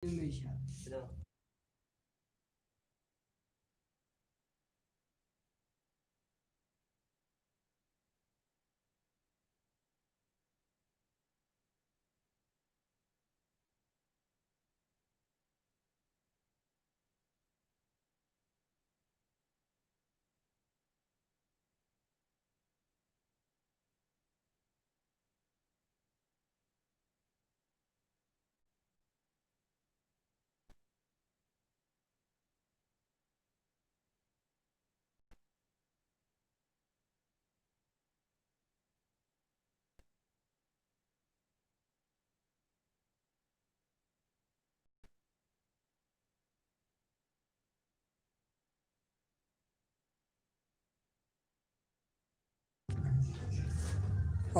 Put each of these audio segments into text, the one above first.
Мешавад.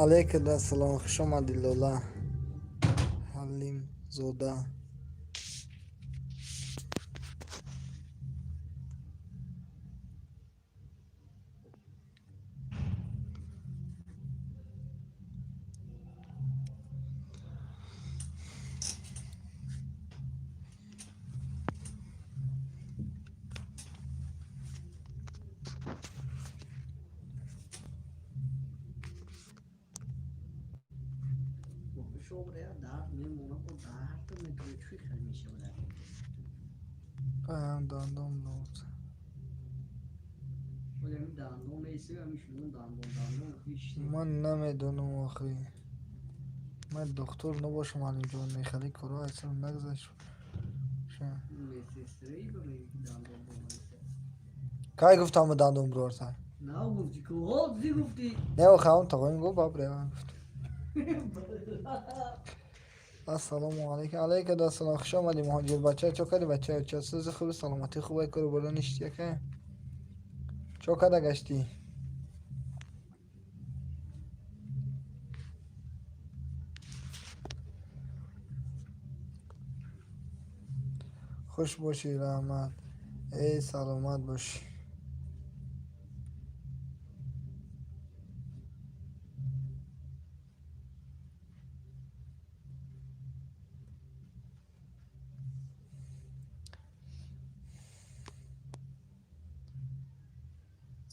Алейкум ассалом, хуш омадӣ, Лола Ҳалимзода. Шобрая дард мемонад, бо дард метавонӣ чӣ хел мешавад? Аям дандон буд. Дандон меси, ами шумо дандон дандон. Ман намедонам охи. Ман духтур набошам, Алимҷон, мехали корҳо аз сарам нагзашт. Кай гуфтам дандон бирорса? На гуфти, ко гуфти. Не, охи, ҳам тағоим гуфт, бабре гуфт. Ассалому алайкум. Алайкум ассалом. Хуш омадӣ, муҳоҷир бача. Чо кардӣ, бача? Чо сӯзи хуби, саломатӣ хубай, кору боро ништи яка? Чо карда гаштӣ? Хуш бошӣ, раҳмат. Эй, саломат бошӣ.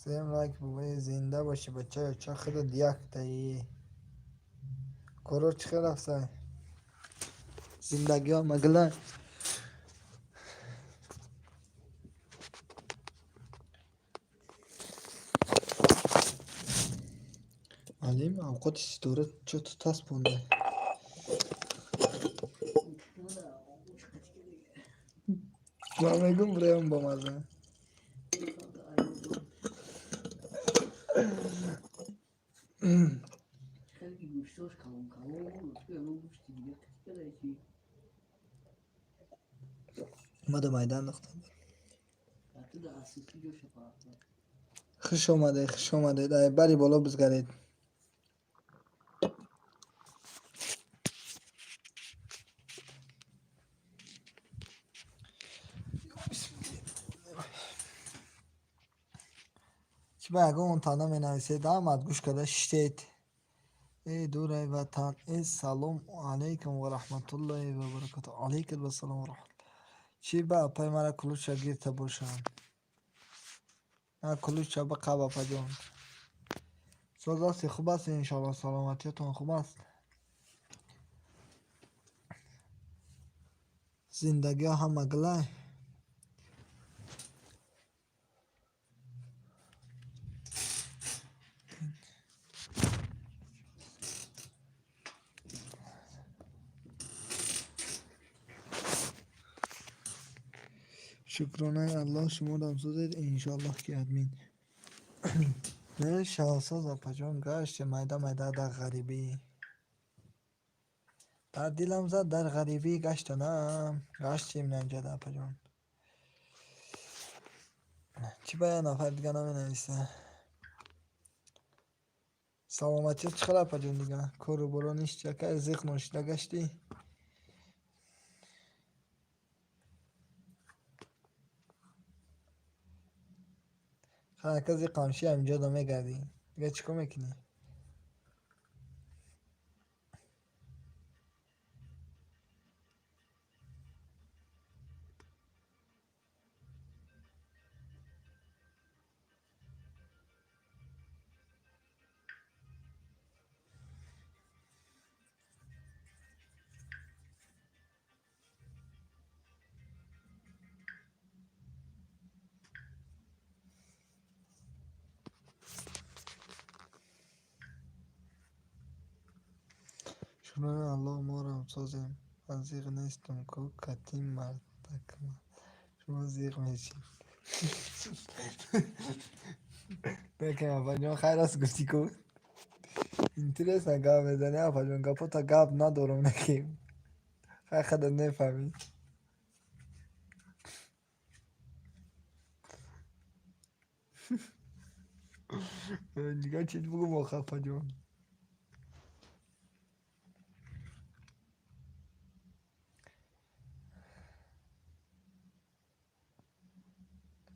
Сем лайк бобои, зинда бошӣ, бача. Ча худат яктаи. Коро чӣ хел рафтай? Зиндагиҳо магла? Алим, авқоти ситора чо ту таспонда? Ман мегум, бираям бомаза. Хеле гӯштош калон калон, гӯшти дига қитикада. Мада майда андохтам. Хуш омадед, хуш омадед. Ай бари боло бизгаред. Чӣ ба ягон тана менависед? Аҳмад, гӯш карда шиштед. Эй дурай ватан, э салому алайкум ва раҳматуллоҳи ва баракату. Алайкум ассалом ва раҳматуллоҳ. Чӣ ба апай мара кулуча гирта бошам? На кулуча биқаб, апаҷон. Соз ҳасти, хуб ҳасти, иншоалло, саломатиятон хуб аст. Зиндагиҳо ҳама гулай. Шукронаи Аллоҳ, шуморо созед, иншоаллоҳ ки админ. Не, шавсоз, апаҷон, гашти майда майда дар ғарибӣ. Дар дилам зад дар ғарибӣ гаштанам. Гаштем наинҷода, апаҷон. Чӣ ба як нафар дига наменависа? Саломатият чӣ хел, апаҷон, дига? Кору боро ништи яка, зиқ ношида гаштӣ? Ака, зиқ қамши ҳаминҷода мегардӣ. Дига чӣ кор мекунӣ? Шукронаи Аллоҳ, морам созем. Ман зиқ нестам ку, кати мардакма. Шумо зиқ мешед. Бекем, апаҷон, хайр аст, гуфтӣ ку. Интересно гап мезанӣ, апаҷон, гапота гап надорам, неким. Хай, худат мефаҳмӣ. Дигар чиз бугум охо, апаҷон?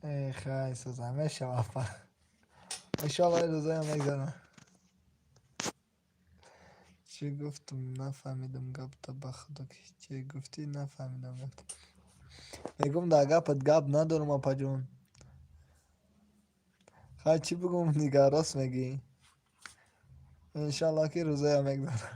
Э, хай, созам мешава, апа. Иншоалло, рӯзоям мегзарам. Чӣ гуфтум, нафаҳмидам гапта, ба худо ки чӣ гуфтӣ, нафаҳмидам гапта. Мегӯм, дар гапат гап надорам, апаҷон. Хай, чӣ бугум дигар, рост мегӯӣ. Иншоалло, ки рӯзоям мегзарам.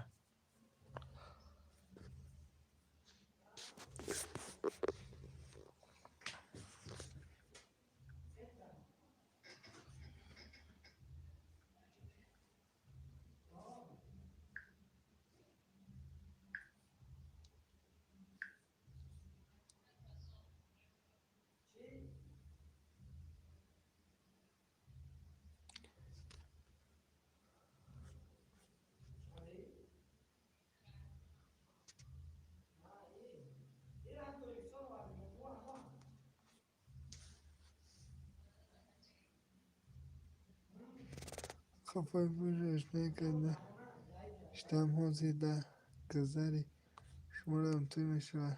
Қафои пӯшаш накарда штам ҳозир дар гузари шуморам тӯй мешавад.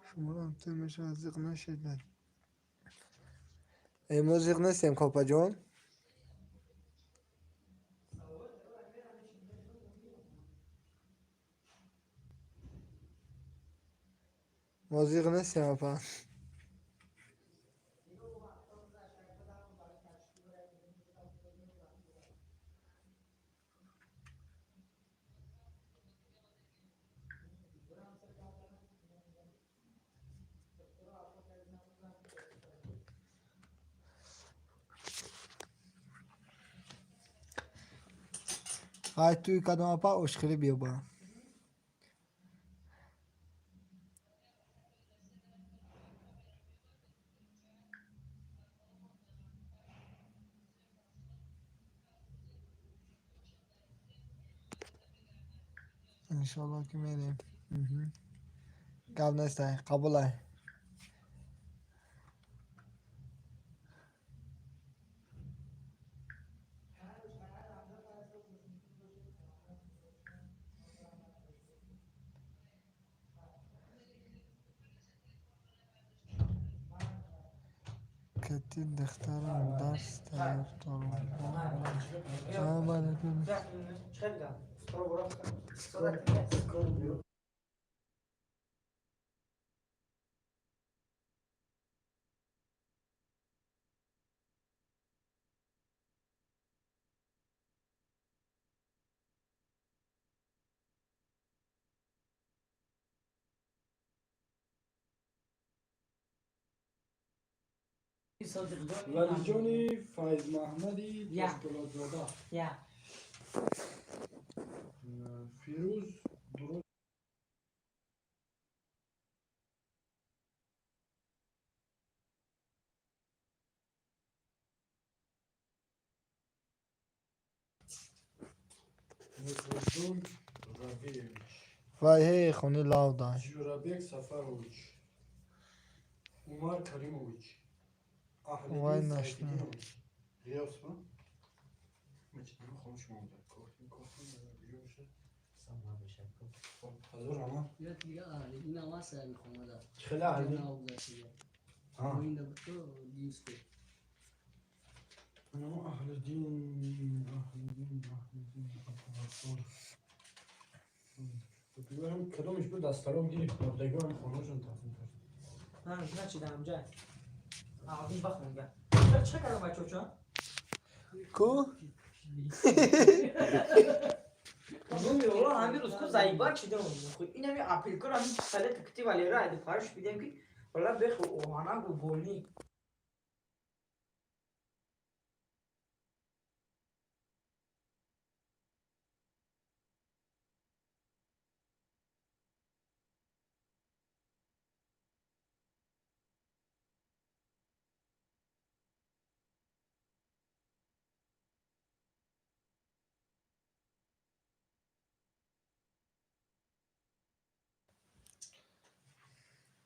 Шуморам тӯй мешавад, зиқ нашед. Э, мо зиқ нестем, копаҷон. Мо зиқ нестем, апа. Хай, тӯй кадом, апа, ошхӯрӣ биёба. Иншоалло, ки мерем. Гап нестай, қабулай. Кати духтарам дарс тайёр дорам. Салому алайкум. Валиҷони Файзмаҳмади Тошпулодзода. Фирӯз дуруст. Муҳиддин Рабиевич. Вай ҳе хони лавдай. Ҷӯрабек Сафарович. Умар Каримович. Вай Аҳлиддин нашна. Сайфиддинович. Ғиёс ма? Мечитам, хомӯш монда. Кофтим, кофтим, куҷо бошад? Хоб, ҳазор раҳмат. Ина васа мехонада. Чӣ хеле аҳлиддин? А. Ну, Аҳлиддин, Аҳлиддин, Аҳлиддин, Абдуғаффор. Бигӯям, кадомиш буд, дасталом гирифт, мурдагиам хонашон тафн кард. Начидам ҷай. Ағдин бахмонга. Чӣ кардам, бачаҳо? Ку? Нуми ола ҳамин рӯз ку заиба чидам. Ин ҳами апилкор, ҳамин пистолет кити Валера айди фарш бидем, ки вала бех оҳанагу болни.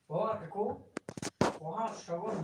Бовар ку, оҳан шавон.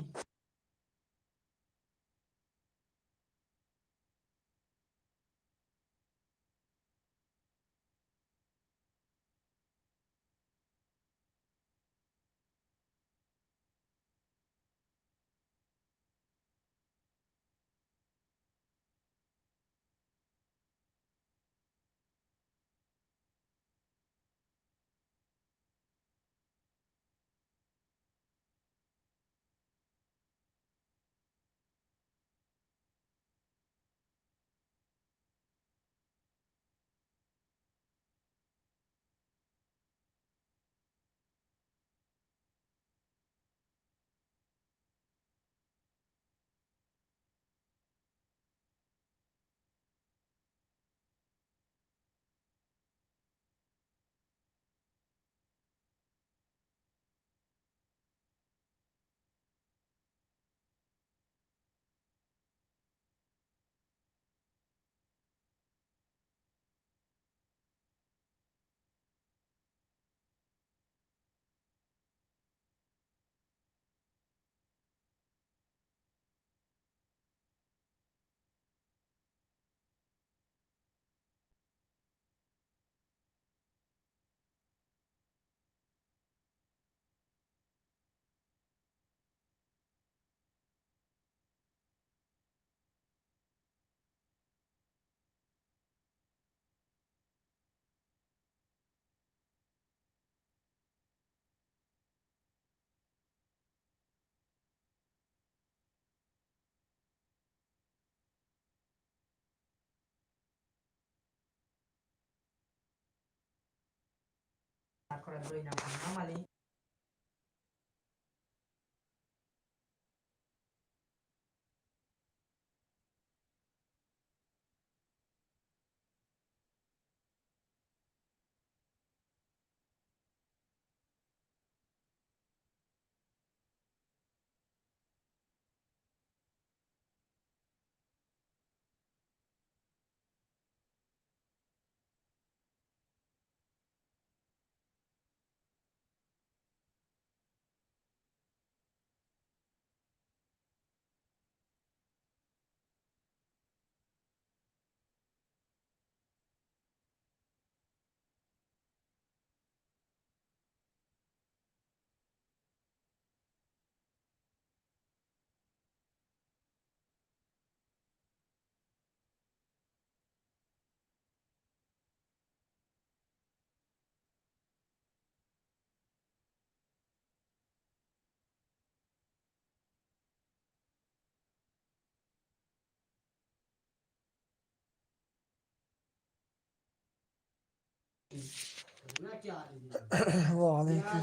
Ва алейкум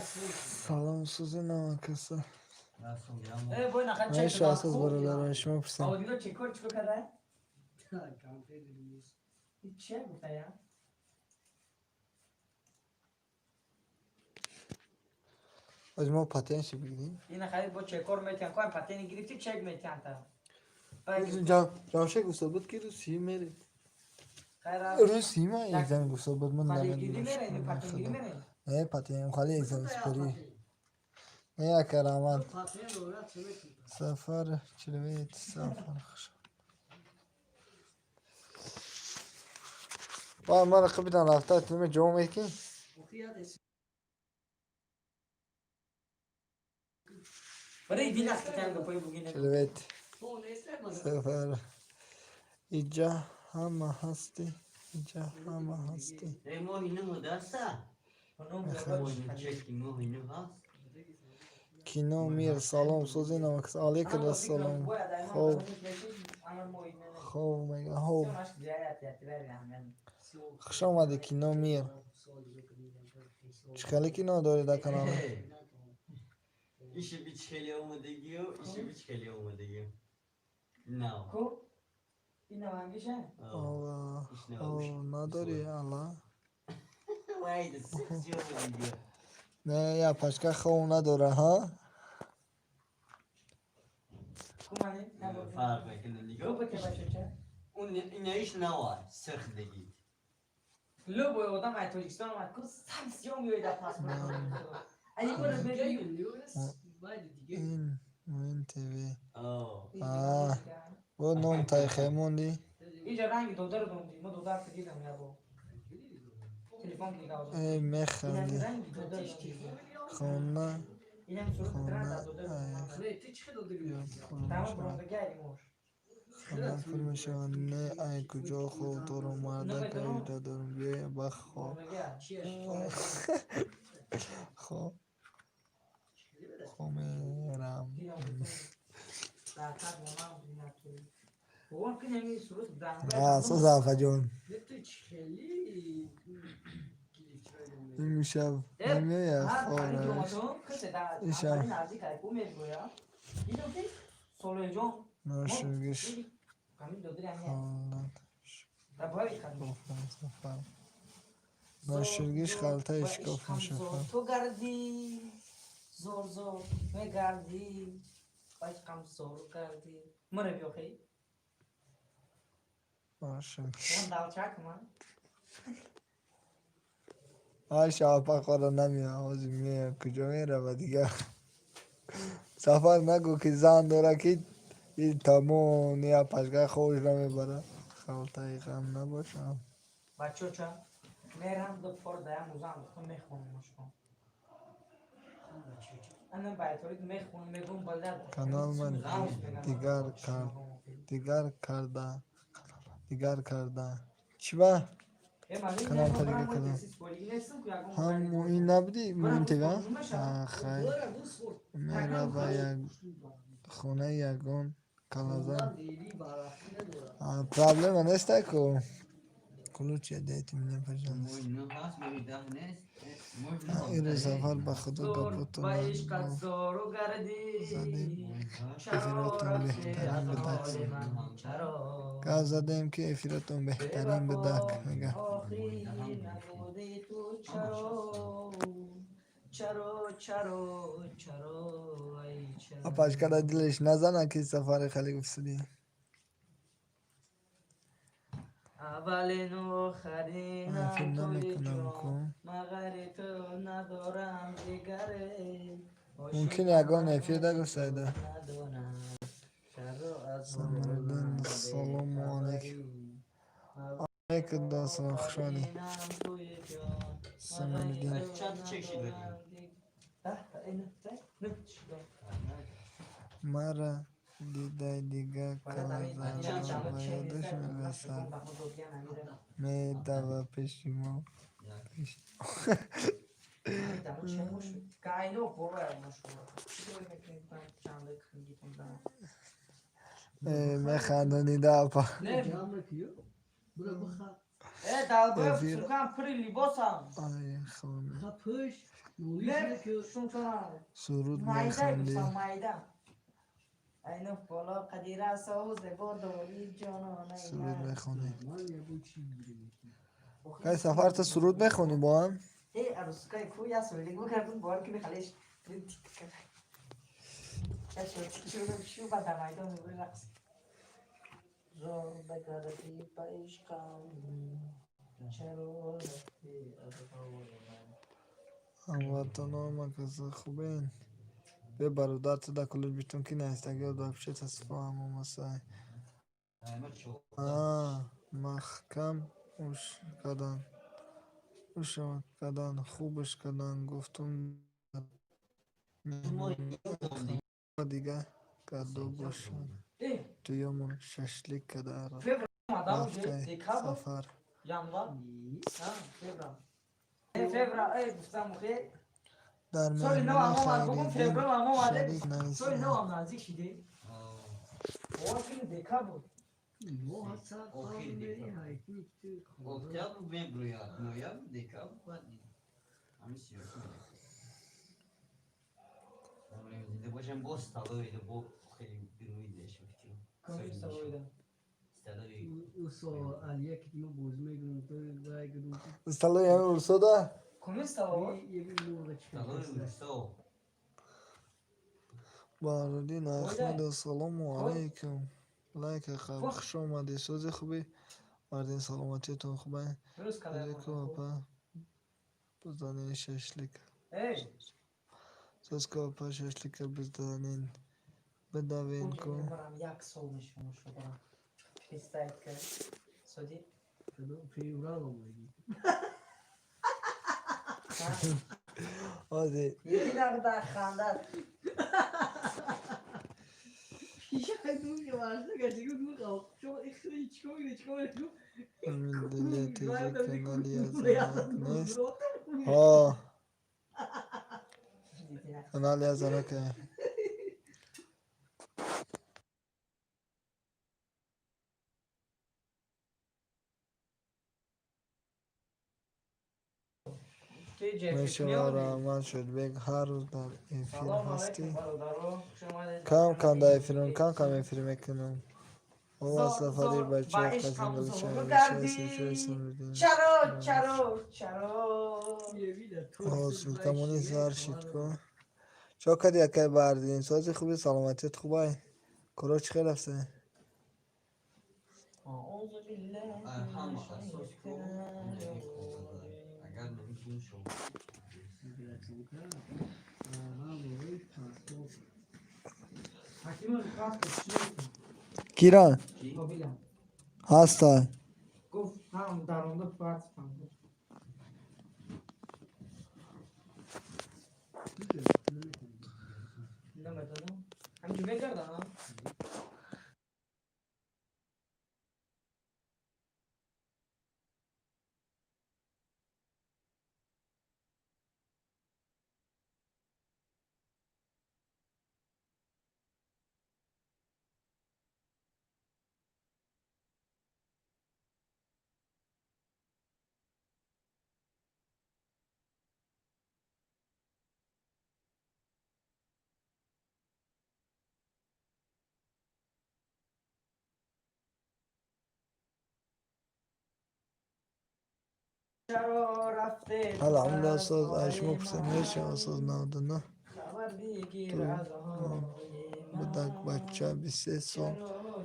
салом, сӯзи намакаса. Ман асос бародарон шумо пурсам. Чӣ кор карда? Чӣ гуфта я? Аз мо патент бигирем. Ина хайр, бо чекор метиҳан, кои патент гирифти, чек метиҳан та. Ҷамшед гуфта буд, ки Русия меред. Русия ма экзамен гуфта буд, ман намедонам. Не, патент хали экзамен спорӣ. Не, ака, раҳмат. Сафар чилвет, сафар хуш. Ба ман қибидан рафта тиме ҷавоб меткин? Чилвет. Сафар. Иҷа ҳама ҳастӣ. Иҷа ҳама ҳастӣ. Кино мир, салом, сӯзи намакс. Алейкум ассалом. Хоб. Хоб мега, хоб. Хуш омадӣ, Кино мир. Чӣ хеле кино дорӣ дар канал? Ише бичхели омадагиё, ише бичхели омадагиё. Нав. Алла. Надорӣ, алла. Вайда, сихси омадагиё. Не, я пачка хов надора, ҳа? Фарқ мекунад нигоҳ. Инаиш нава, сих дагид. Любой одам ай Тоҷикистон омад, ку сам сиём меояд дар паспорт. Ин Муин ТВ. Бо ном тайхе монди. Иҷа ранги додару донди, мо додар дидам ябо. Телефон ки нигоҳ. Э, механди. Ранги додар. Хона Инам сурат хона додар. ай ё пул Тамом мешавад. брондагари мош. Хона пул мешавад. Не, ай куҷо хоб дорум, мардак, ай дорум, биёя ба хоб. Хоб мерам. Дар мамам бинату. Вон ки нами сурат бранга. А, соза, афаҷон. Имшаб намеояд хоб. Иша. Солеҷон. Ношугиш Ҳамин додари ҳамин. Халат шкофам сафар. Ношугиш халтаи шкофам шафар. Ту гардӣ, зор зор мегардӣ, бачқам зор гардӣ. Мара биёхӣ. Ношугиш. Ман далчак ман. Ай, шапа хора намеояд, ҳозир меояд, куҷо меравад дигар? Сафар, нагӯ ки зан дора, ки и тамом пашга хобаш намебарад. Халтаи ғам набошам. Бачо, ча мерам ду пор даям узам духтам мехонам ашко. Ана байторик мехонам, мегум балад. Канал ман дигар кард, дигар карда, дигар карда. Чӣ ба? Каналта дигар карда. Ҳам Муин набудӣ, Муин ТВ? Хай. Мерава як хонаи ягон калазан. Проблема нестай ку. Ключ дайте мне, пожалуйста. Ирӯз сафар ба худо гапотон задем, эфиротон беҳтарин будак. Гап задем, ки эфиротон беҳтарин будак, мега. Чаро, чаро, чаро, ай чаро. Апашкада дилеш назана, ки сафари хеле гуфтидӣ. Аввалину охаринам Эфир туи намекунам ҷон ку. Мағари ту надорам дигаре. Мумкин ягон эфир дагуфтайда. Надонам чаро аз Самариддин, салому алайкум. Алайкум ассалом, хуш омадед. Самариддин. Чанд чек шид додӣ? Мара дидай дига калазанро ба ёдаш мерасад. Медава пеши мо. Пеши Э, механдонида, апа. Эфир. Ай, хона. Суруд мехондӣ. Айно бола қадира созе бодори ҷонона. Суруд мехонӣ. Кай, сафар, ту суруд мехонӣ бо ҳам? Э, арускай ку я суруд кардум, бор ки мехалеш. Шу ба дар майдон рақс. Зор бигардӣ ба ишқам, чаро рафтӣ аз ҳоли ман? Ҳамватанон, маказа хубен? Бе, бародар, ту дар клуб битон ки наистагиё вообще тасфаҳам омасай. Маҳкам уш кардан. Ушам кардан, хубаш кардан, гуфтум меҳмони дига кадо бошад. Э, Туёмон шашлик када феврал рафтай декабр сафар. Январ, феврал, феврал, э, гуфтам хе Дар соли нав меҳмонӣ ам омад, бугум Хайриддин феврал ам омаде. шарик Соли нависида. нав ам наздик шиде. Бовар кунед, декабр. Октябр, меброяд, ноябр, декабр, баъд ҳамин сиёси. Зинда бошам, боз столовида бо хеле бируида шуфтим. Комил столовида. Столови. Столови ҳамин урсода? Комил столовой. Столови урсо. Баҳруддин Аҳмад, ассалому алайкум. Лайка қаб, хуш омадӣ. Сози хубӣ? Мардин, саломатиятон хубай? Дуруст калай. Алайкум, апа. Бизанед шашлик. Эй. Соска па шашлика бизданен бидавен ку. Як сол мешавам шудам. Представь ка. Суди. Феврал омадӣ. Ози. Единағда хандат. Дилия ТЖ канали Язанак нест? Ҳо. Канали Язанак. Мешава, раҳмат, Шодбек. Ҳар рӯз дар эфир ҳастӣ? Кам кам дар эфирам, кам кам эфир мекунам. Ова сафари бачаҳо Чаро, чаро, чаро. Султамони зар шид ку. Чо кардӣ, акай Баҳриддин? Сози хуби, саломатият хубай? Коро чӣ хел рафта? Ҳама асос ку агар намекунӣ шо. Кира ҳаста? Гуфт ҳам даронда партам. Намедонам. Ҳамҷо мегардам? Алҳамдулилла, соз. Аз шумо пурсем, мешава, соз 99 будак, бача 23 сол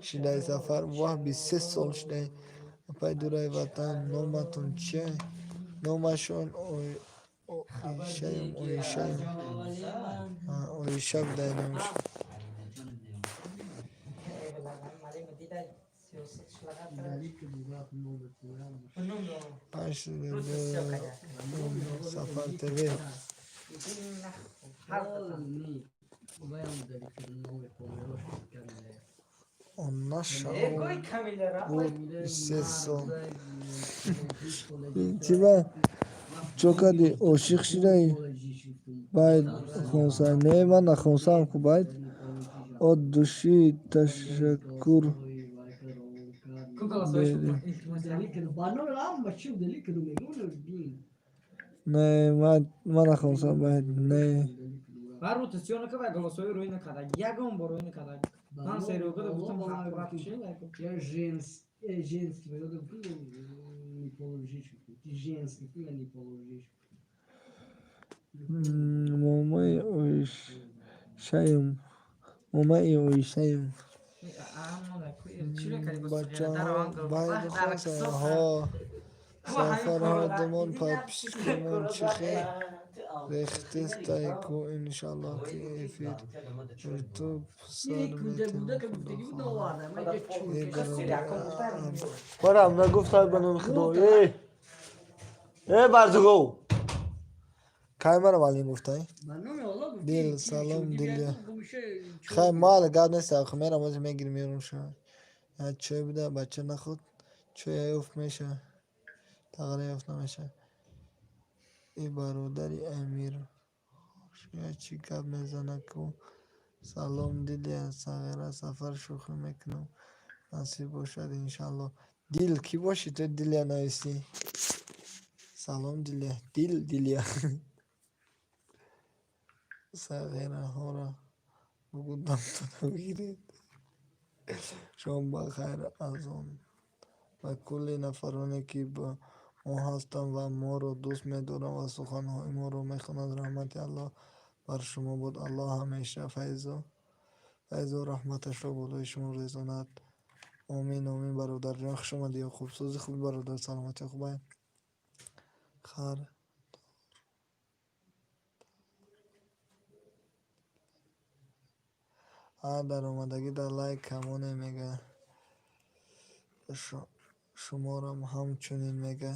шидаи. Сафар, воҳ, 23 сол шидаи. Апай дураи ватан, номатон чия? Номашон Оишаем, Оишаем, Оиша будай номаш. Панҷ Сафар ТВ. Наша буд 23 сол. Чиба, чо кардӣ, ошиқ шидаӣ? Байд хонса? Не, ман нахонсаам ку, байд. От души ташаккур. Не, ман нахонсам, байд, не. Бар ротасиона ка голосовой рӯй накарда. Ягон бор рӯй накарда. Ман Серёга гуфтам ҳақ чи. Я женский, женский, не положишь. Ты женский, ты не положишь. Момаи оишаем, момаи оишаем. Бачаҳо байд хонса. Ҳо, Сафарҳо думон подписчикамон чӣ хел рехтестай ку. Иншалло, ки эфир ютуб сар метем, худо хоҳад. Барам нагуфтай, ба номи Худо. Э э, барзугов, кай мара валин гуфтай? Дил, салом, Диля. Хай, мал гап нест, охи мерам, ози мегирим, меёрам. Ша як чой буда, бача нахӯд, чой ёфт меша, тағра ёфт намеша. И бародари Амир чӣ гап мезана ку? Салом, Дилия сағира. Сафар, шӯхӣ мекунам, насиб бошад, иншалло. Дил кӣ бошӣ ту, Дилия нависӣ? Салом, Дилия, дил, Дилия сағираҳоро бугӯ, дамтона бигиред. Шом ба хайр. Аз он ба кулли нафароне, ки бо мо ҳастанд ва моро дӯст медоранд ва суханҳои моро мехонанд, раҳмати Аллоҳ бар шумо бод. Аллоҳ ҳамеша файзу раҳматашро болои шумо резонад. Омин, омин. Бародарҷон, хуш омадӣ. Ёқуб, сӯзи хуби, бародар, саломатӣ хубай? Хар. Ҳар даромадагӣ дар лайк камоне мега. Шуморам ҳамчунин мега.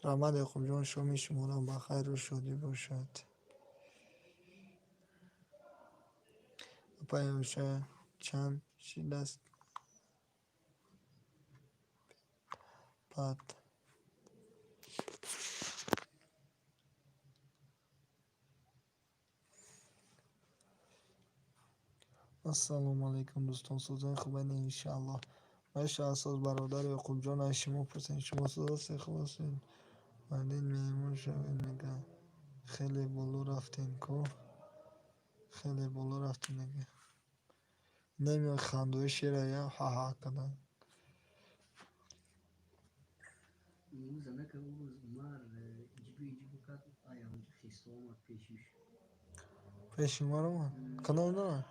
Раҳмат, Яқубҷон, шоми шуморо ба хайру шодӣ бошад. Апаи Оша чанд шидаст пат. Ассалому алайкум, дӯстон, сӯзои хубед, иншааллоҳ. Маша асос, бародари Ёқубҷон, аз шумо пурсем, шумо соз ҳастед, хуб ҳастед? Омадед меҳмон шавед, мега. Хеле боло рафтем ку? Хеле боло рафтем, мега. Намеояд хандои шера я ҳа-ҳа кардан. Пеши мар омад? Кадом дорад?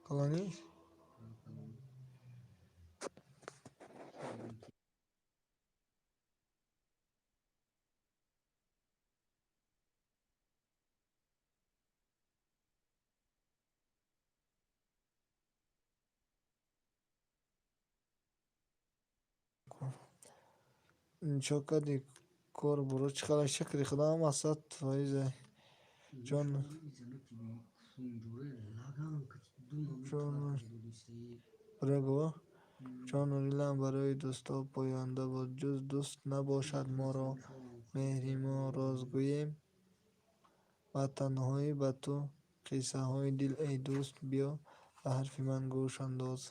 Калониш? Чо кардӣ, кор буро чӣ қадар шукри худо, ҳама 100%. Ҷон ҷону дилам барои дӯстҳо поянда бод, ҷуз дӯст набошад моро меҳри мо роз гӯем ба танҳоӣ ба ту қиссаҳои дил, эй дӯст, биё ба ҳарфи ман гӯш андоз.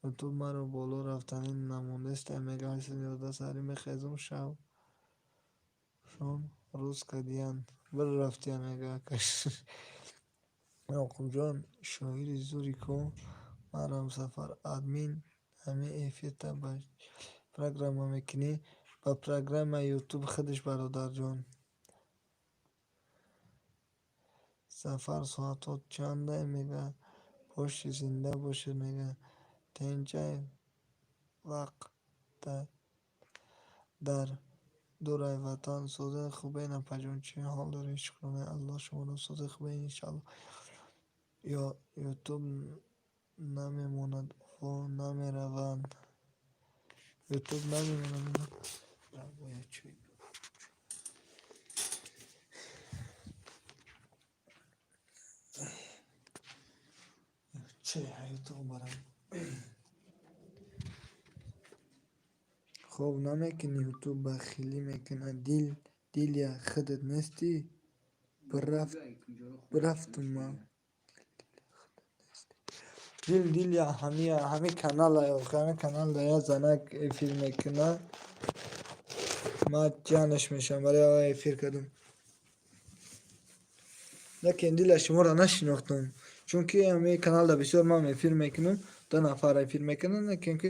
Ютуб маро боло рафтанӣ намондаст, мега. 811 саҳарӣ мехезум, шабшон рӯз кардиян, бир рафтиян, мега. Ёқубҷон, шоири зури ку марам. Сафар админ, ҳамин эфирта ба программа мекунӣ? Ба программаи ютуб худаш, бародарҷон. Сафар, соатҳо чандай, мега? Боши, зинда бошед, мега. Тенҷай вақта дар дурай ватан. Сӯзои хубен, апаҷон, чӣ ҳол доред? Шукронаи Аллоҳ, шуморо сӯзои хубен, иншааллоҳ. Ютуб намемонад, во намераванд. Ютуб намемонад. Бояд чой. Чой ҳаётоқ барам. Хоб намекунӣ, ютуб бахилӣ мекунад. Дил дилия худат нестӣ? Бирафтум ман. Дил дилия ҳами канала, ҳами каналда як занак эфир мекунад. Ман ҷанаш мешавам, барои ава эфир кардам. Лекин дила шуморо нашинохтам. Чунки ҳами каналда бисёр ман эфир мекунам, ду нафар эфир мекунанд, лекин ки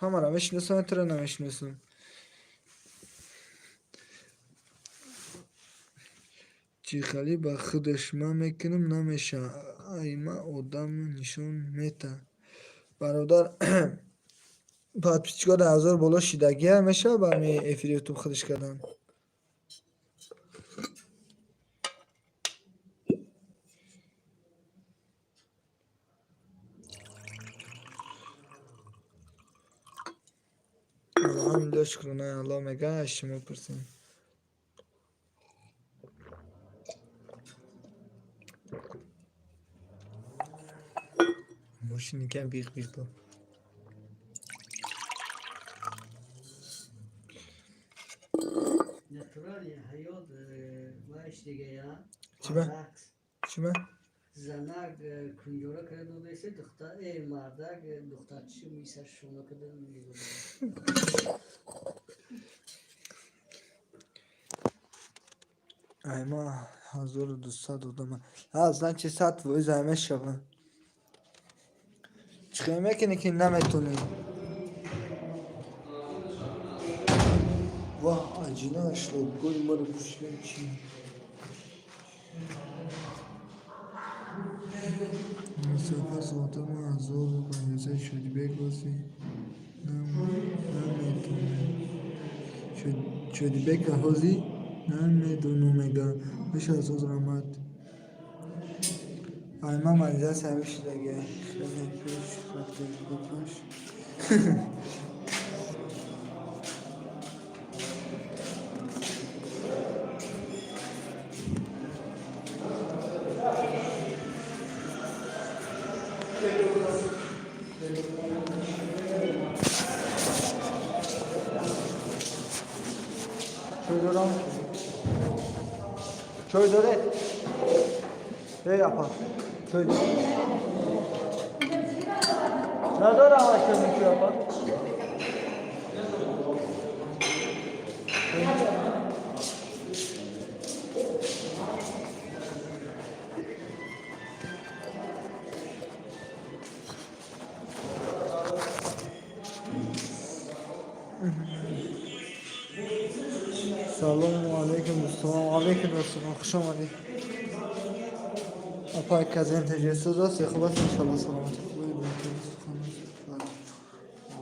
ҳамаро мешиносам, туро намешиносам. Чӣ хеле ба худаш ман мекунам, намешавад. Ай ма одам нишон мета. Бародар, подписчикҳо 1000 боло шидагия мешавад ба ҳами эфири ютуб худаш кардан? Алҳамдулиллоҳ, шукронаи Аллоҳ, мега, аз шумо пурсем. Мошини кам биқ биқ дод. Натуральный ҳаёт вайш дига я. Чиба? Чиба? Занак кунҷора карда додаиста, духтар мардак духтарчи мисар шуна карда мезода. Ай ма 1200 одама. Ҳа, значит, 100% ай мешава. Чӣ хел мекунӣ ки наметонӣ? Ваҳ, аҷина шлобгоҳи маро пӯшидан чӣ? Сафар, соатҳо ҳазору панҷоҳу Шодибек ҳозӣ наметонем. Шодибека ҳозӣ Намедонам, мега. Меша соз, раҳмат. Ай, ман манзила ҳамишидага. Хеле пеш рафтем, гапаш. Чой дорам? Чой доред? Эй, апа. Чой доред? Надорам, ашкам чой, апа. Салому алейкум, дӯстон. Алейкум ассалом. Хуш омадед. Апа, казен таҷассуд аст, хуб аст, иншалло, саломати хубе.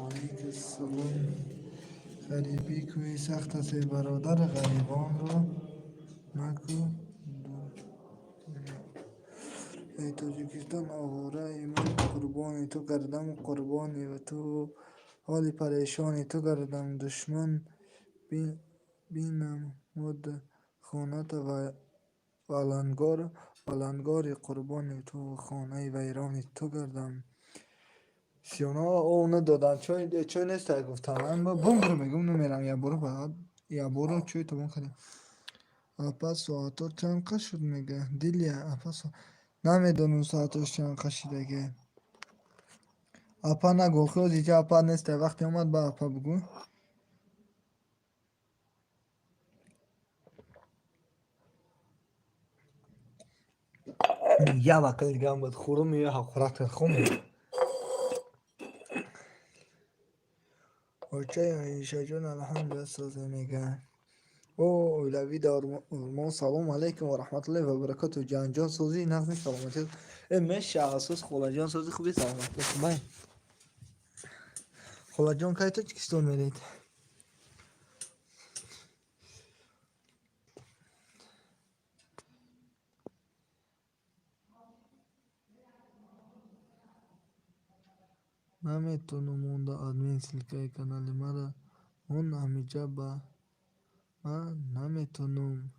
Алейкум ассалом. Ғарибӣ кӯи сахт аст, эй бародар, ғарибонро макӯ. Эй Тоҷикистон, овораи ман, қурбони ту гардам, қурбони ту, ҳоли парешони ту гардам. Душман бинамуд хоната валангор, валангори, қурбони ту, хонаи вайрони ту гардам. Сиёно ов надоданд, чой, чой нест, гуфтам. Ман бумбур мегум, намерам, якбора, фақат якбора чой тамом кардем. Апа, соато чанд қа шуд, мега Дилия. Апа, намедонам, соатош чанд қа шидаге. Апа нагӯ, хӯзи апа нест, вақте омад, ба апа бугӯ. Я вақт дигам буд, хӯрум, я ҳақорат кард, хом. Очаи Оишаҷон, алҳамдулилла, созе, мега. О, оилавӣ дар мо. Салому алайкум ва раҳматуллоҳи ва баракату. Ҷанҷон, созӣ, нағзи, саломатӣ? Э, меша, асос, холаҷон, сози, хуби, саломатӣ, хубай? Холаҷон, кай Тоҷикистон меред? Наметонам монда, админ, ссылкаи канали мара он ҳамиҷа ба ман наметонам.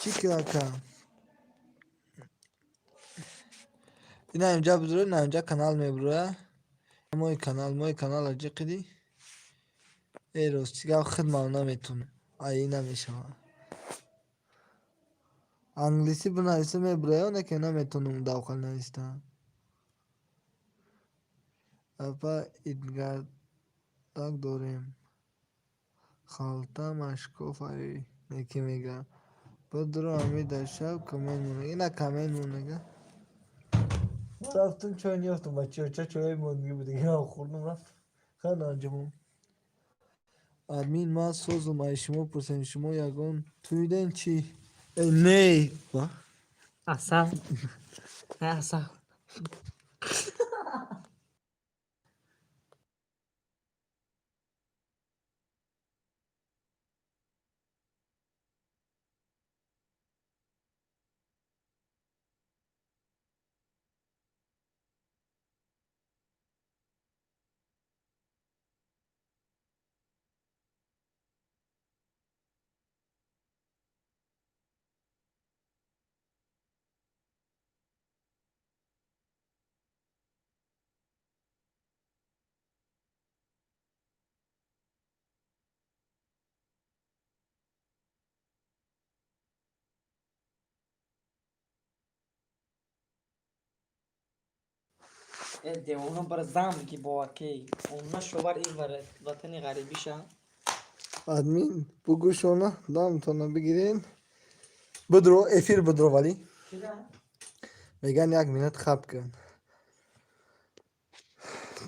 Чӣ ки, ака? Ина инҷа бизоред, ина инҷа канал мебуроя. Мои канал, мои канала ҷиқиди. Э, рости гап, хидмам наметонам. Ай, намешавад. Англисӣ бинависа, мебуроя, оне ки наметонам давқал навистан. Апа, идгардак дорем. Халта машкоф ай неки, мега. Бидро, ами дар шаб коммент монега. Ина коммент монега. Рафтум, чой ниёфтум, бачаҳо, ча чои мондагӣ буд, дигар хӯрдум, рафт. Хайр, анҷомон. Админ, ман созум, ай шумо пурсем, шумо ягон тӯйден чӣ? Э, не. Асал. Асал. Девона бар зам ки бо ки она шовар ин ватани ғарибиша. Админ, бугӯшона дамтона бигирен. Бидро, эфир бидро, вале. Меган, як минут хаб кун.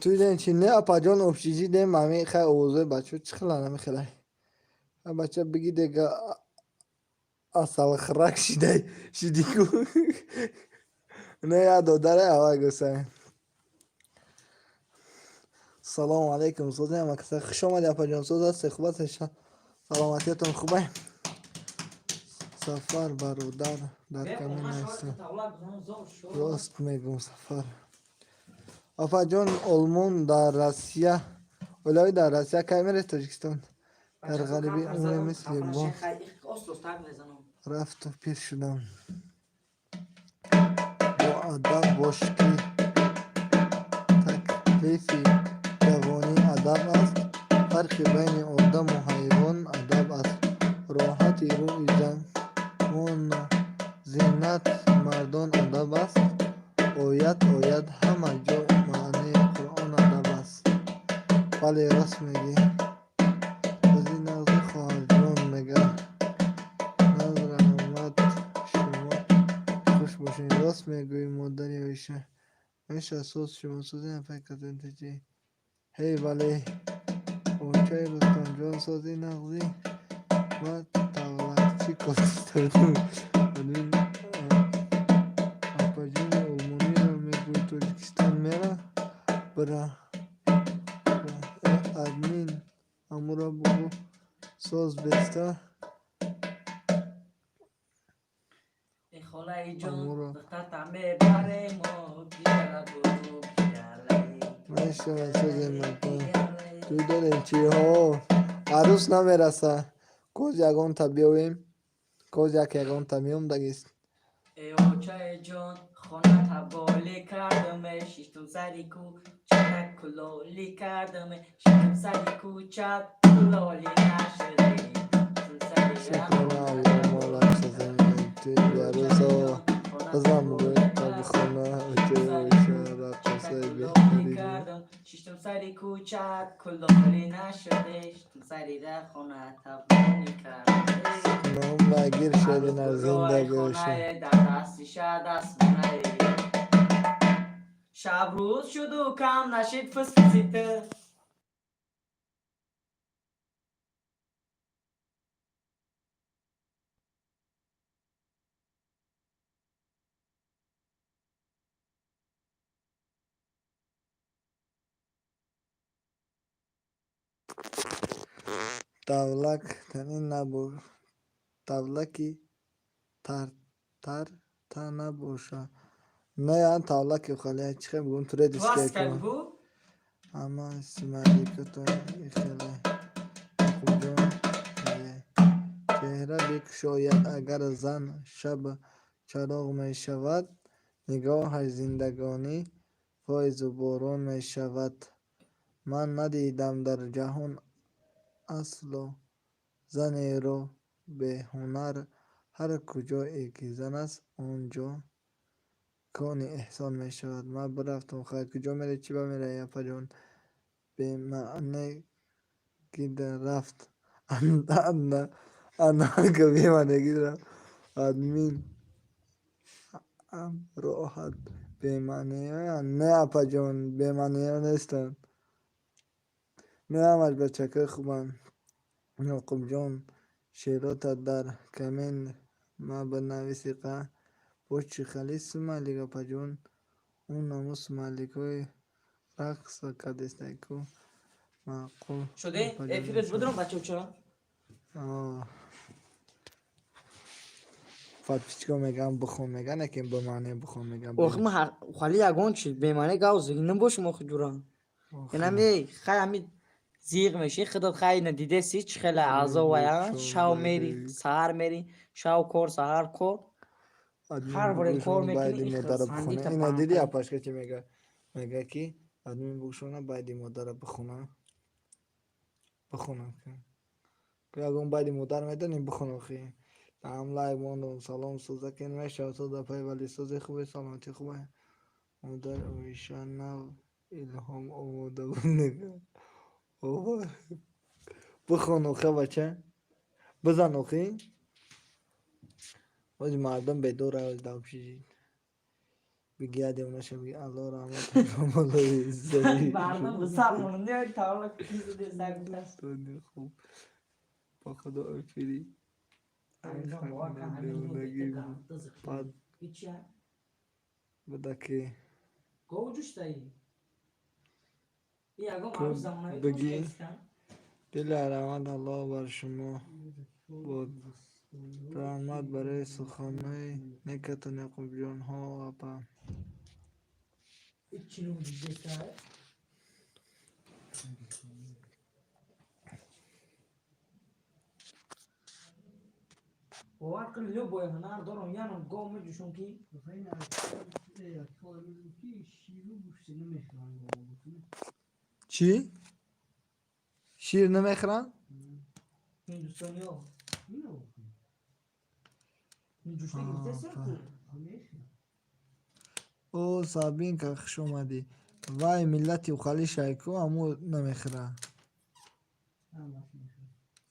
Тӯйден чи? Не, апаҷон, общежитием, ами хай овозои бачаҳо чӣ хелан, ами хелай. Бача биги дега, асалхӯрак шидай шидику. Не, я додаре авай гусай. Салому алейкум, сози ҳама каса. Хуш омади, апаҷон, соз ҳасте, хуб ҳасте, саломатиятон хубай? Сафар бародар дар камин ҳастам. Рост мегӯм, Сафар. Апаҷон, Олмон дар Россия, оилавӣ дар Россия, кай меред Тоҷикистон? Дар ғарибӣ умре мисли бо рафту пир шудам. Боадаб бош, ки таклифи ҷавонӣ адаб аст. Фарқи байни одаму ҳайвон адаб аст. Роҳати рӯи замону зинати мардон адаб аст. Оят ояд ҳама ҷо маънии Қуръон адаб аст. Бале, рост мегӯӣ. Ози нағзи, хоҳарҷон, мега. Наз раҳмат, шумо хуш бошед. Рост мегӯӣ, модари Оиша. Оиша, соз, шумо сози, апай казентичи. Ҳей, бале. Очаи Рустамҷон, сози, нағзӣ. Ма тавлакчӣ костардум. Админ апаҷони олмониро мегӯй, Тоҷикистон мера? Бира. Админ амура бугӯ, соз беста. Холаи ҷон. Амура. Духтарта мебаремо, пиёла буру пиёлаи. Мешавад, сози мардон. Тӯй дорем чиҳо? Арӯс намераса. Коз ягонта биёвем. Коз як ягонта меом дагист. Э, очаи ҷон, хоната болӣ кардаме, шиштум сари кӯчата кулолӣ кардаме, шиштум сари кӯчат кулолӣ нашуде. Шиштум сари Шукрона Аллоҳ, молак созем. Тӯй биарӯсо. Бизан бугӯй та бихона, очаи Оиша раққосаи беҳтарин. Шиштум сари кӯчат кулолӣ нашуде, шиштум сари хоната болӣ кардаме. Ном нагир, шерина, зинда боша. Дар дасти дастмонаи шаб рӯз шуду кам нашид фисфиси ту. Тавлак танин набо, тавлаки тартар та набоша. Не, ан тавлаки хале чӣ хел бугум, туредиска Пластика ку. бу. Ама смайликато ихеле. Яқубҷон, чеҳра бикушояд агар зан, шаб чароғ мешавад, нигоҳаш зиндагонӣ фоизу борон мешавад. Ман надидам дар ҷаҳон асло занеро беҳунар. Ҳар куҷое ки зан аст, он ҷо кони эҳсон мешавад. Ман бирафтум, хай. Куҷо мерӣ, чӣ ба меравӣ, апаҷон? Бемаъне гида рафт. Анака бемаъне гида рафт. Админ роҳат бемаънеянд. Не, апаҷон, бемаънея нестанд. Не, ҳамаш бачакои хубанд. Ёқубҷон, шеърота дар коммент ма бинависи қа. Боз чӣ хели смайлик, апаҷон? Он намо смайликҳои рақса кардестай ку. Маъқул. Шуде? Апаҷон. Эфирет будурам, бачауча. Подписчико мегӯянд, бихон мегӯянд, лекин ба маъне бихон мегӯянд. Охи, ма хали ягон чи бемаъне гав зигинам бошум, охи, ҷура. Инами хай ами зиғ меши худат, хай надидеси чӣ хеле аъзо вая, шав мери, саҳар мери, шав кор, саҳар кор. Ҳар боре кор мекунӣ, Байди их модара бихона. сандита Ина диди, паҳн. Апашка чӣ мега? Мега ки админ букшона, байди модара бихона. Бихона. Ягон байди модар медонӣ, бихон охи. Ам лайк мондум, салом, созакен мешавад, сода пай вали сози хубе, саломатӣ хубе. Модар Оиша нав илҳом омода буд мега. Бихон охи, бача. Бизан охи. Бози мардум бедор равад давшижид. Бигияде унаша биги Алло раҳмат молои заиф. Мардум сар монанд тавла кизде сагутас. Хуб. Ба худо эфири. Девонагӣ бад буда ки. Говҷуштаи. Ягон Ку арӯс замонавӣ бигӣ. тоҷикистон. Дили раҳмат Аллоҳ бар шумо бод. Раҳмат барои суханҳои некатон, Яқубҷонҳо, апа. Чӣ дида? Бовар кун, любой ҳунар дорам, яно гов меҷӯшам ки. Ширу гӯшти намехӯранд гово. Чӣ? Шир намехӯранд? Ҳиндустониё ҷӯшта гирифтаси ку. О, Сабинка, хуш омадӣ. Вай, миллати ухали шайку ҳаму намехӯра.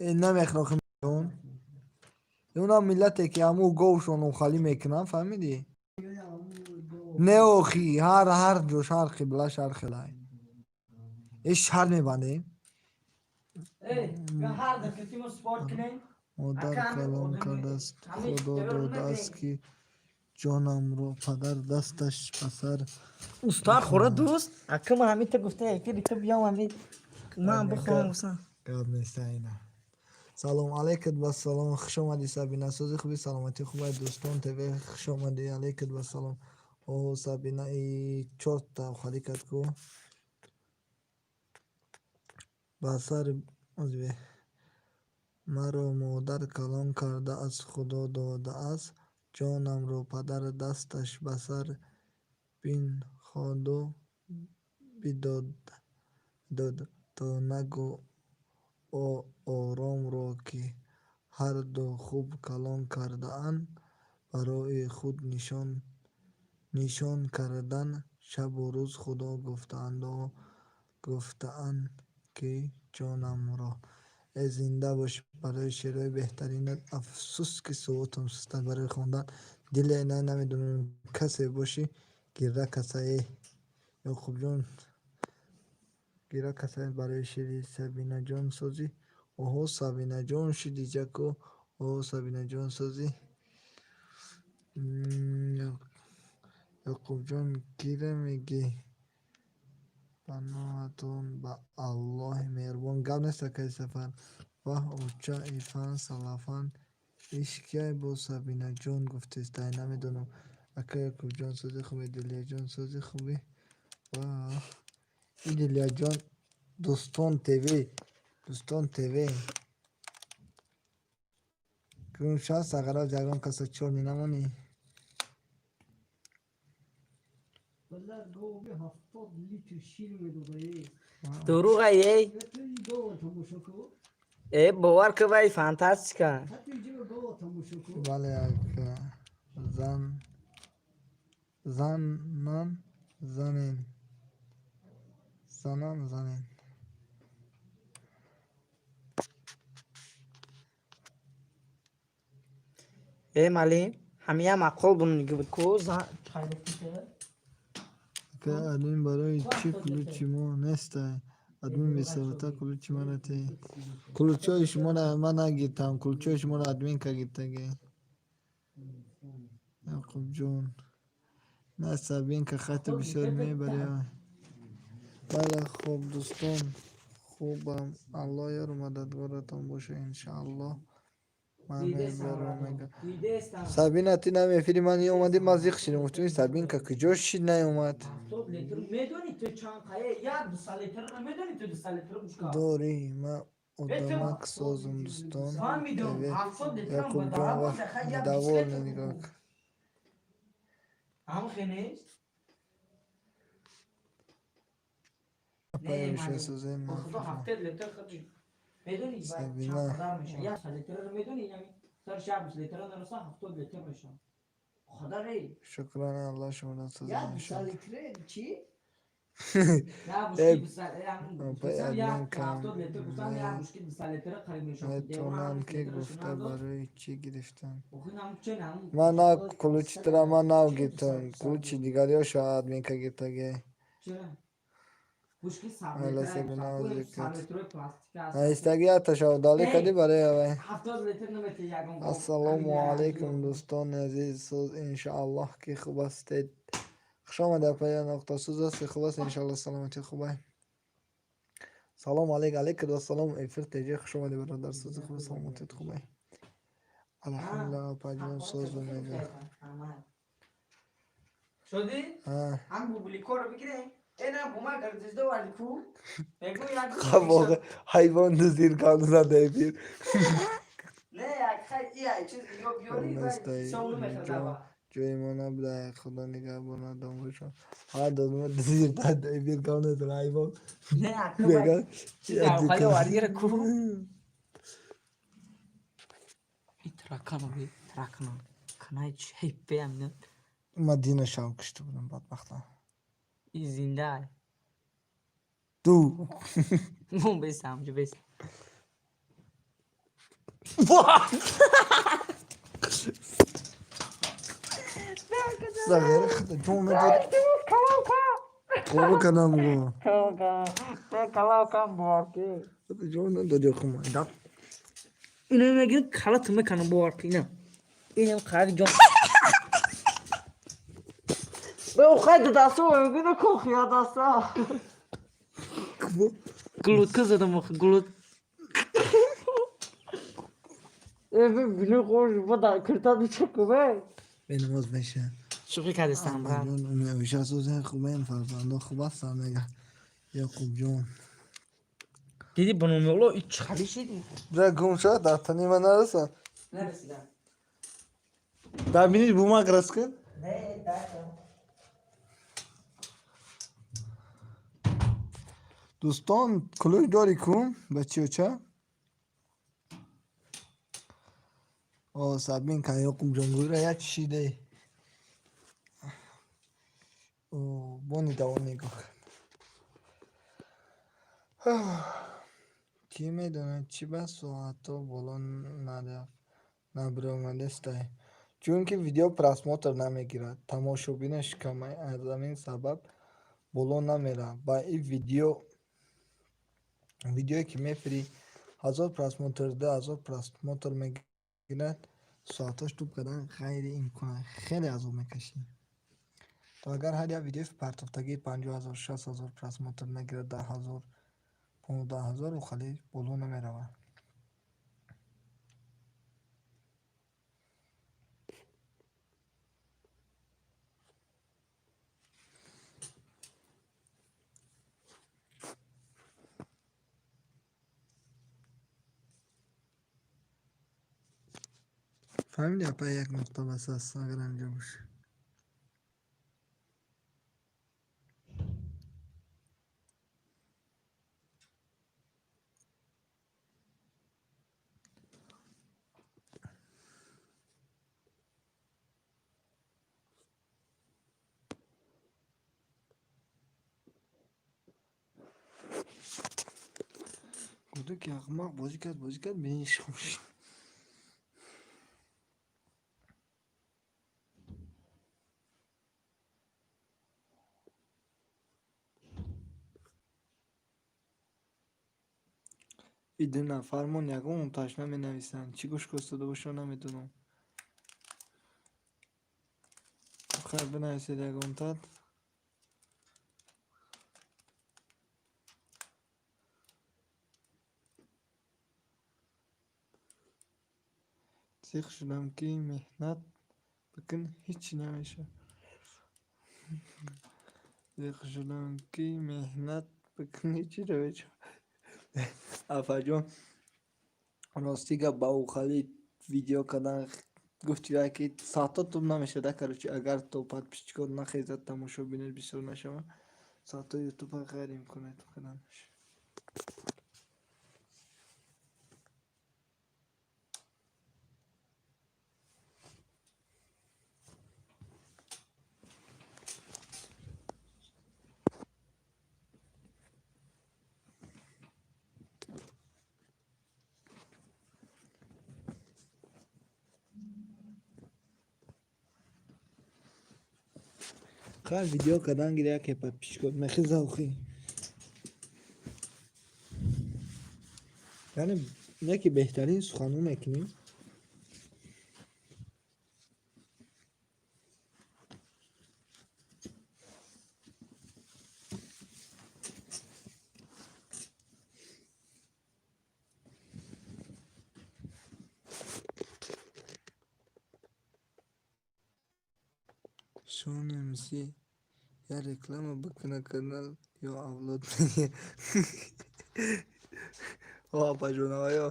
Э, намехӯра охи. Унам миллате ки ҳаму говшон ухалӣ мекунанд, фаҳмидӣ? Не, охи, ҳар ҷош, ҳар қиблаш ҳар хелай. Э, шарт мебандем. Ҳар дафъа мо спорт кунем. Модар Ака, ҳами калон одами- кардааст, ҳами Худо террор додааст, накунем. ки ҷонамро падар дасташ ба сар. Устод, хӯра, дӯст, ака, ман ҳамин та гуфта, эфири ту биём, ҳамин ман бихоҳам гуфтам. Гап нест, айна. Салом алейкум, вассалом, хуш омадӣ, Сабина. Сози, хуби, саломатӣ хубай? Дӯстон ТВ, хуш омадӣ, алейкум вассалом. О, Сабина, и чорта ухалӣ кард ку. Ба сари озбе. Маро модар калон карда аз Худо додааст, ҷонамро падар дасташ ба сар бинҳоду бидод, то нагу оромро, ки ҳарду хуб калон кардаанд, барои худ нишон кардан шабу рӯз Худо гуфтаанд, ки ҷонамро. Э, зинда бошӣ барои шеърҳои беҳтаринат. Афсӯс, ки сувотам сустад барои хондан. Диле на, намедонам, касе бошӣ, гирра касае. Ёқубҷон, гирра касае барои шеъри Сабинаҷон, созӣ. Оҳо, Сабинаҷон шиди ҷако. Оҳо, Сабинаҷон, созӣ. Ёқубҷон, кира мегӣ? Паноҳатон ба Аллоҳи меҳрубон. Гап нест, акаи Сафар. Ваҳ, оча, ифан салафан иш кияй бо Сабинаҷон гуфтест? Ай, намедонам. Ака Ёқубҷон, сози, хуби? Дилияҷон, сози, хубӣ? Ваҳ, и Дилияҷон, Дӯстон ТВ, Дӯстон ТВ. Кун шаст ағараз ягон каса чорни намонӣ. Валла, гови 70 литр шир медода, е. Дурӯға, ей. Гова тамошо ку. Э, бовар ку, вай фантастика. Ҳатто инҷо гова тамошо ку. Бале, ака. Зан занан занен. Занан занен. Э, малим, ҳамия маъқул буниги буд ку. Ака админ, барои чӣ ключи мо нестай? Админ бесавота, ключи мара те. Ключҳои шуморо ман нагиртам, ключҳои шуморо админка гиртаги. Яқубҷон. На, Сабинка хати бисёр мебари. Бале, хуб, дӯстон, хубам. Аллоҳ ёру мададгоратон боша, иншааллоҳ. Ман мебарам, мега. Сабина, ти нами эфири ман омадӣ, ман зиқ шидам. Гуфтам, Сабинка куҷо шид, наомад? 70 литр медонӣ ту чанд қае? Як дуса литр медонӣ ту, дуса литр бушка. Дорӣ, ман одамак созум, дӯстон Фаҳмидум, ТВ. 70 литрам. Яқубҷон, вах, недовольный, нигоҳ. Ҳамхе нест. Апай, созем. Худо, 70 литр худш медонӣ вай Сабина. чанд қадар меша? Як литр медонӣ, ями сар шаб литр нараса, 70 литр меша. Худо рей. Шукран, Аллоҳ шуморо соза. Як дуса иншааллоҳ. литре чӣ? Як Э, бушки дуса, апай, як админ 70 литр гуфтам, як бушки дуса литр қариб меша. Метавонам ки гуфта, барои чӣ гирифтам. Ман Ман на ключи тра, ман нав гиртам. Ключи дигариҳо админка гиртаги. Бушки Алла, Сабина, зикр. литрои пластика аст. Наистаги яташа удалить кардӣ барои авай. 70 литр намете ягон. Ассалому алайкум, дӯстони азиз, соз, иншааллоҳ, ки хуб ҳастед. Хуш омадед, апая нуқта, суз ҳастед, хуб ҳастед, иншааллоҳ, саломатӣ хубай. Салом алейк, алейкум ассалом, эфир теҷа, хуш омадед, бародар, сузи, хуб, саломатият хубай. Алҳамдулилла, апаҷон, созу мега. Шуди? Ҳам бубликоро бигире. Эна бума гардижда валику. Мегу як ҳайвон зир гап зада эфир. Не, як хай ия чиз ё биёри ва сону мехӯрдава. Ҷои мо набуда, худо нигаҳбонад домбошон. Ҳа, додма зир дада эфир гап назад ҳайвон. Не, ака чиз авхали варгира ку. И тракано би, тракано. Канай чейпе амина. Ма динашам кушта будам бадбахта. И зинда. Ду. Мон бесам, ҷу бес. Загар худа ҷон надод. Тоба кардам го. Ҷон надод ё хума. Ино мегирам калату меканам бовар ки ина. Инам қари ҷон. Бе охай дадасо мегӯна кохия даса. Глутка задам охи глут. Э бе бину хош бада кирта бичаку бе. Бенамоз меша. Шӯхӣ кардистам брат. Меша созен хубен фарзандо хуб ҳастанд мега. Яқуб ҷон. Диди бономеоло и чӣ шиди? Бра гум шуд дар тани ман нарасад. Нарасидам. Дар биниш бумак раст кун. Не, да. Дӯстон, кулӯш дорӣ кун бачиёча? О, сабин кан Ёқуб ҷон гӯра як чишиде. О, бони давом нигоҳ кард. Кӣ медонад, чӣ бас соатҳо боло набаромадестай? Чунки видео просмотр намегирад, тамошобинаш камай, аз ҳамин сабаб боло намеравад. Ба ин видеое ки мефирӣ 1000 просмотр, 2000 просмотр мегирад, соатҳош туб кардан ғайриимкон, хеле азоб мекашӣ. То агар ҳар як видеои партофтагӣ 50 000, 60 000 просмотр нагирад, 10 000, 15 000, ӯ хеле боло намеравад. Фаҳмиди апа, як нуқта бас аст, агар ҳамҷо бошӣ. Гуфта ки аҳмақ бозӣ кард, бозӣ кард, биниш хуб шуд. И ду нафармон ягон таш наменависанд. Чӣ гӯш костода бошанд, намедонам. Хайр, бинависед ягонтат. Зиқ шудам ки меҳнат бикун ҳеҷ намешавад. Зиқ шудам ки меҳнат бикун ҳеҷ намешавад. Апаҷон, рости гап, ба ӯхали видео кардан гуфти ки соатҳо туб намешавад, короче, агар то подписчикот нахезад, тамошобинот бисёр нашавад, соатҳо ютуба ғайриимкон туб карданаш. Хайр, видео кардан гиря, яке подписчикот мехеза охи. Яъне яке беҳтарин суханҳо мекунем. Шон МС я реклама бикуна канал ё авлод. О, апаҷонава, ё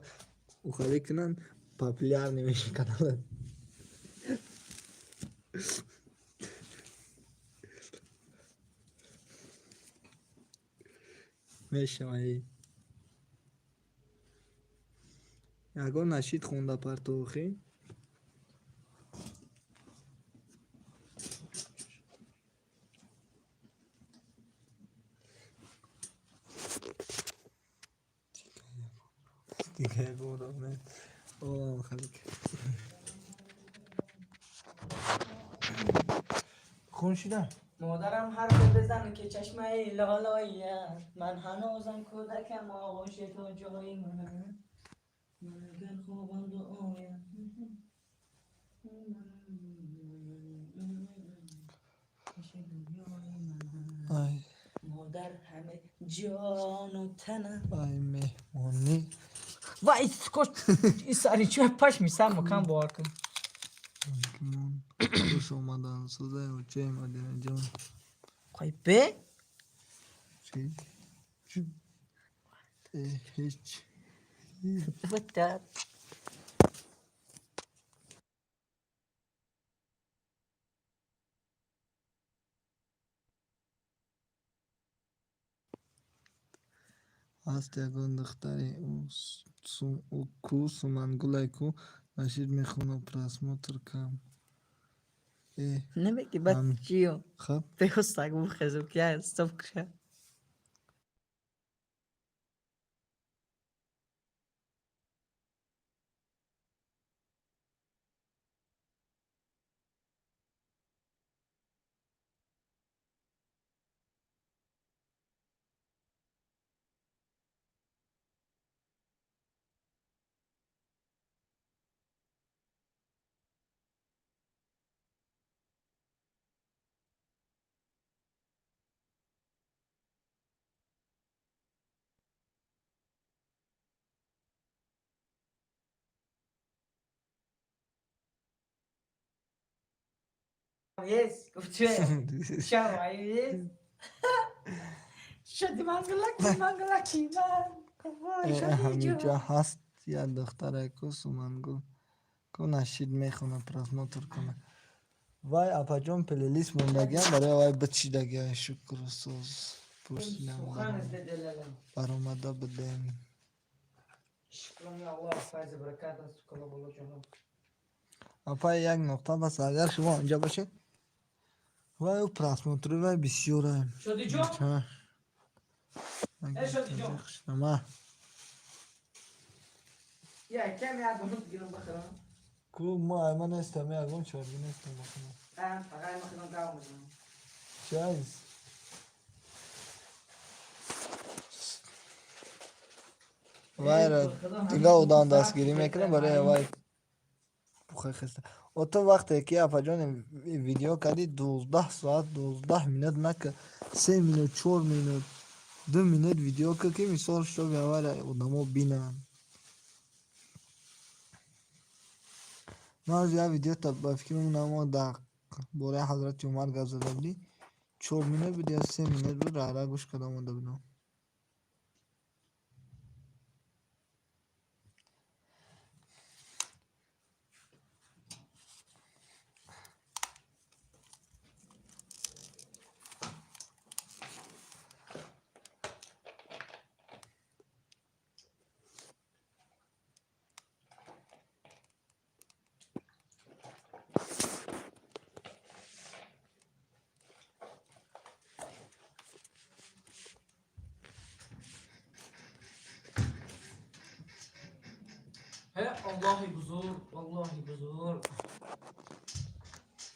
ухалӣ кунанд, популярный меши каналат. Мешавад. Ягон нашид хонда партохӣ? Дига ягон роҳ нест. О, халик. Хун шида? Модарам ҳарфе бизан ки чашмаи лолоият, ман ҳанӯзам кӯдакам, оғӯши ту ҷои ман, ман агар хобам дуоям. Ай. Модар ҳаме ҷону танам. Ай, меҳмонӣ. Вай, кош сари чӯ пашми сар мукам бовар кун. Хуш омадан, сӯзаи очаи Мадинаҷон. Қой бе. Чӣ? Э, ҳеҷ. What the Ҳаст ягон духтари ку сумангулай ку нашид мехонад, просмотр кам. Э. Намеги бад чиё? Хаб. Бехостак бухезу ки стоп кша. Yes, гуфту. Шава, yes. Шади мангалаки мангалаки ман. Вой, Э, шади. Ҳамиҷа ҳаст як духтаре ку сумангул ку нашид мехонад, просмотр кунад. Вай, апаҷон, плейлист мондагиам барои вай бичидагиам. Шукру соз пурсидам. Сухан издеделалам. Баромада будем. Шукрон Аллоҳ, файзи баракат аст кала боло ҷоноб. Апа, як нуқта бас, агар шумо онҷа бошед, вай ӯ просмотри вай бисёра. Шодиҷон? Э, Шодиҷон. Ма. Я кам як дона гирам бахарам. Ку ма айма нестам, ягон чорги нестам бахарам. А, фақат ма худам гав мезанам. Чайз. Вайра дига одам дастгирӣ мекунад барои вай пухай хеста. Ото вақте ки, апаҷон, видео кардӣ, 12 соат 12 минут нака, 3 минут, 4 минут, 2 минут видео ка, ки мисол шоби аввал одамо бинанд. Ман аз як видеота, ба фикрам, намо дар бораи ҳазрати Умар гап зада будӣ, 4 минут буд ё 3 минут буд, рара гӯш карда омада будам. Аллоҳи бузург, Аллоҳи бузург.